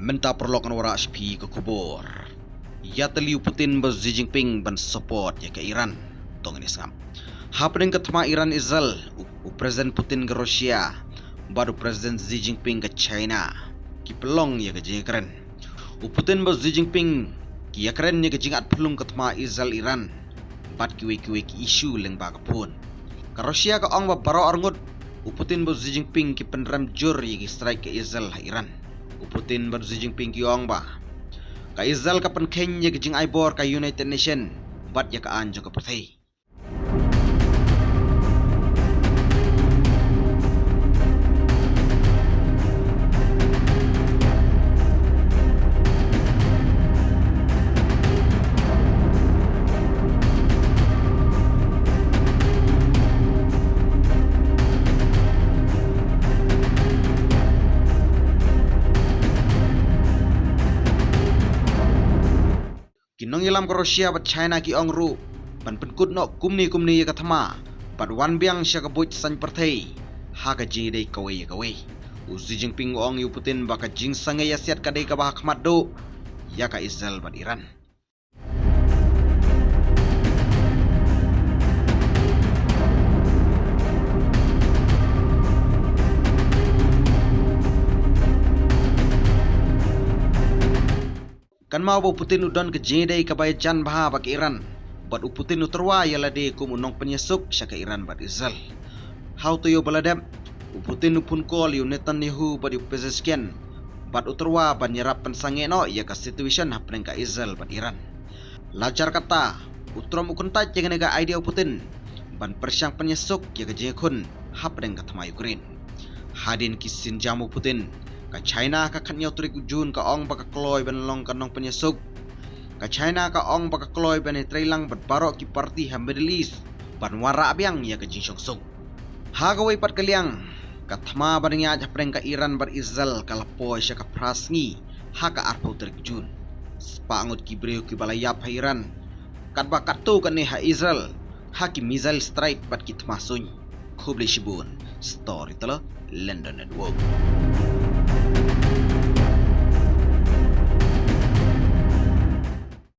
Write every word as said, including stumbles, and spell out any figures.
Mynta paralok ngan wallam sha phi ka khubor. Ïatylli u Putin bad u Xi Jinping ban support ïa ka Iran. To ngin ïa sngap. Hapdeng ka thma Iran Israel, u, u President Putin ka Russia bad u President Xi Jinping ka China ki pynlong ïa ka jingïakren. U Putin bad u Xi Jinping ki ïakren ïa ka jingat phyllung ka thma Israel Iran bad kiwei kiwei ki issue lyngba ka phone. Ka Russia ka ong ba baroh arngut u Putin bad u Xi Jinping ki pynrem jur ïa ki strike ka Israel ha Iran. U Putin bad u Xi Jinping ki ong ba ka Israel ka pynkheiñ ïa ka jingai bor ka United Nation bad ïa ka aiñ jong ka pyrthei. Ki nongïalam ka Russia bad China ki ong ruh ban pynkut noh kumne kumne ïa ka thma bad wan biang sha ka buit saiñ pyrthei ha ka jingïadei kawei ïa kawei. U Xi Jinping u ong ïa u Putin ba ka jingsangeh ïasiat ka dei kaba ha khmat duh ïa ka Israel bad Iran. Kan mut ba u Putin u don ka jingïadei kaba ïajan bha bad ka Iran bad u Putin u tyrwa ïa lade kum u nongpynïasuk sha ka Iran bad Israel. Ha u taïew ba la dep, u Putin u phone call ïa u Netanyahu bad ïa u Pezeshkian bad u tyrwa ban ïarap pynsangeh noh ïa ka situation hapdeng ka Israel bad Iran. La jar kata, u Trump u kyntait ïa kane ka idea u Putin ban pyrshang pynïasuk ïa ka jingïakhun hapdeng ka thma Ukraine. Hadien ki sienjam u Putin, ka China ka khatñiew tarik u Jun ka ong ba ka kloi ban long ka nongpynïasuk. Ka China ka ong ba ka kloi ban ïatreilang bad baroh ki parti ha Middle East ban wanrah biang ïa ka jingshongsuk. Ha kawei pat ka liang, ka thma ban ïaid hapdeng ka Iran bad Israel ka la poi sha ka phra sngi ha ka arphew tarik Jun. Spah ngut ki briew kiba la ïap ha Iran, katba katto katne ha Israel, ha ki missile strike bad ki thma suiñ. Khublei shibun. Storyteller, London Network.